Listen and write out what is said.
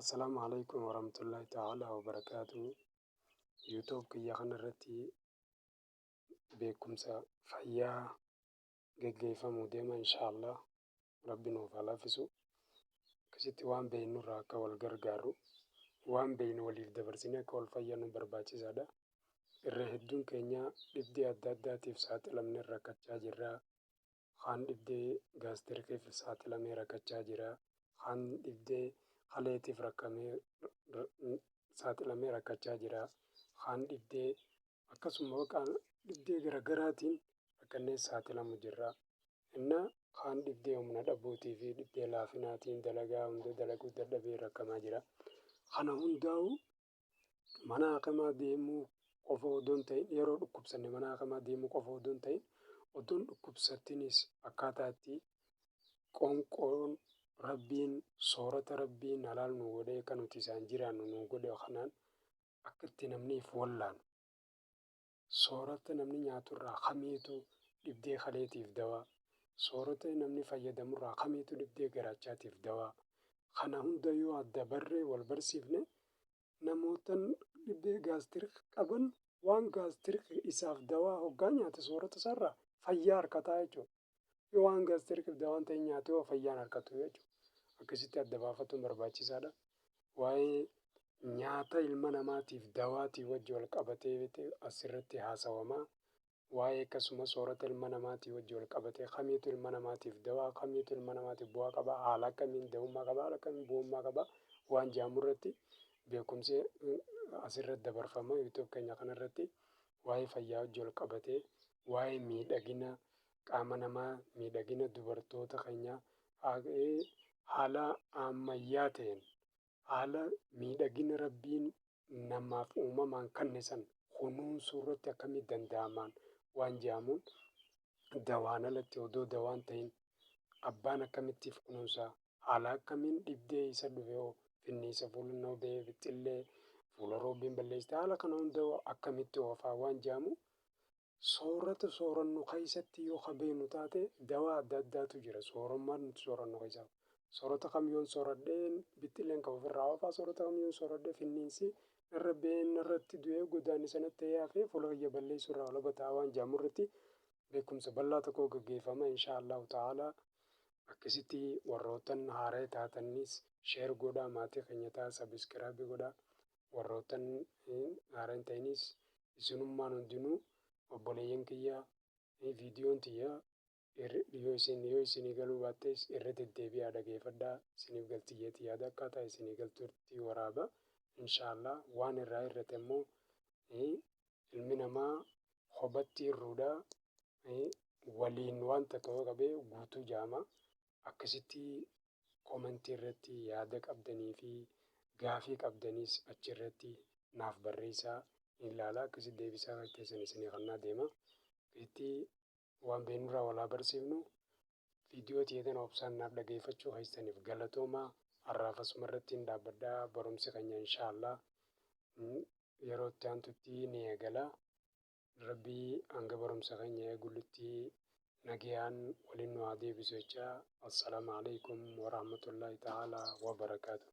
Assalaamu Aleykum Warahmatullaahi Ta'aalaa Wabarakaatuh. YouTube kiyya kana irratti beekumsa fayyaa geggeeffamuu deema inshaallah. Rabbi nuuf haa laaffisu. Akkasitti waan beeknu irraa akka wal gargaarru, waan beeknu waliif dabarsinee akka wal fayyadnu barbaachisaadha. Irra hedduun keenya dhibdee adda addaatiif saaxilamnee rakkachaa jirra. Kaan dhibdee gaastirikiif saaxilamee rakkachaa jira. Kaan dhibdee kaleetiif rakkamee saaxilamee rakkachaa jira. Kaan dhibdee akkasuma baqa dhibdee garagaraatiin rakkannee saaxilamu jirra. Inna kaan dhibdee humna dhabuutii fi dhibdee laafinaatiin dalagaa hunda dalaguu dadhabee rakkamaa jira. Kana hundaa'u mana hakimaa deemuu qofa odoo hin ta'in, yeroo dhukkubsanne mana hakimaa deemuu qofa odoo hin ta'in, odoo hin dhukkubsattinis akkaataa itti qoonqoon Rabbiin soorata Rabbiin halaal nu godhee akka nuti isaan jiraannu nu godhe kanaan akka itti namni if wallaanu, soorata namni nyaatu irraa kamiitu dhibdee kaleetiif dawaa, soorata namni fayyadamu irraa kamiitu dhibdee garaachaatiif dawaa, kana hunda yoo adda barree wal barsiifne, namootan dhibee gaastirik qaban waan gaastirik isaaf dawaa hoggaa nyaate soorata isaarraa fayyaa arkataa jechuudha. Yoo waan gaastirikiif dawaa hin ta'in nyaate hoo fayyaa hin arkatu jechuudha. Akkasitti adda baafatuun barbaachisaadha. Waa'ee nyaata ilma namaatiif dawaatii wajji wal qabatee asirratti haasawama. Waa'ee akkasuma soorata ilma namaatii wajji wal qabatee kamiitu ilma namaatiif dawaa, kamiitu ilma namaatiif bu'aa qaba, haala akkamiin dawummaa qaba, haala akkamiin bu'ummaa qaba waan jedhamu irratti beekumsi asirratti dabarfama YouTube keenya kanarratti. Waa'ee fayyaa wajji wal qabatee, waa'ee miidhagina qaama namaa, miidhagina dubartoota keenyaa haala ammayyaa ta'een, haala miidhagina Rabbiin namaaf uumamaan kanne san kunuunsuu irratti akkamitti danda'amaan waan jedhamuun, dawaan alatti odoo dawaan ta'in abbaan akkamitti if kunuunsa, haala akkamiin dhibdee isa dhufe hoo, finniisa fuula nama ba'ee, bixxillee fuula roobbiin balleessite, haala kana hunda hoo akkamitti oofaa waan jedhamu, soorata soorannu keessatti yoo ka beeknu taate, dawaa adda addaatu jira soorummaan nuti soorannu keessaa. Soorata kam yoon sooradheen bixxilleen kan ofirraa oofaa, soorata kam yoon sooradhee finniinsi narra ba'ee narratti du'ee godaannisa natti ta'ee hafee fuula kiyya balleessuu irraa walaba ta'a waan jedhamu irratti beekumsa bal'aa tokko gaggeeffama inshaa Allahu ta'ala. Akkasitti warroottan haaraya taatanis share godhaa, maatii keenya ta'a, subscribe godhaa. Warroottan haaraya hin ta'inis, isinummaan hundinuu obboleeyyan kiyya, viidiyoon tiyya yoo isin yoo isinii galuu baattees irra deddeebi'aa dhageeffadhaa, isiniif galti jeeti yaada, akkaataa isinii galtutti waraaba inshaallah. Waan irraa hir'ate immoo, ilmi namaa kophatti hir'uudha, waliin waan takka yoo qabee guutuu jaama. Akkasitti komentii irratti yaada qabdanii fi gaafii qabdaniis achi irratti naaf barreessaa, ni ilaala, akkasitti deebisaa keessan isinii kannaa deema. Itti waan beeknurraa wal haa barsiifnu. Viidiyoo tiyya tana obsaan naaf dhageeffachuu keessaniif galatoomaa. Har'aaf asuma irratti hin dhaabbadha. Barumsi keenya inshaallah yeroo itti aantutti ni eegala. Rabbii hanga barumsa keenya eegullutti nagayaan waliin nu haa deebisu jechaa, assalaamu alaikum warahmatullaahi ta'aalaa wabarakaatuh.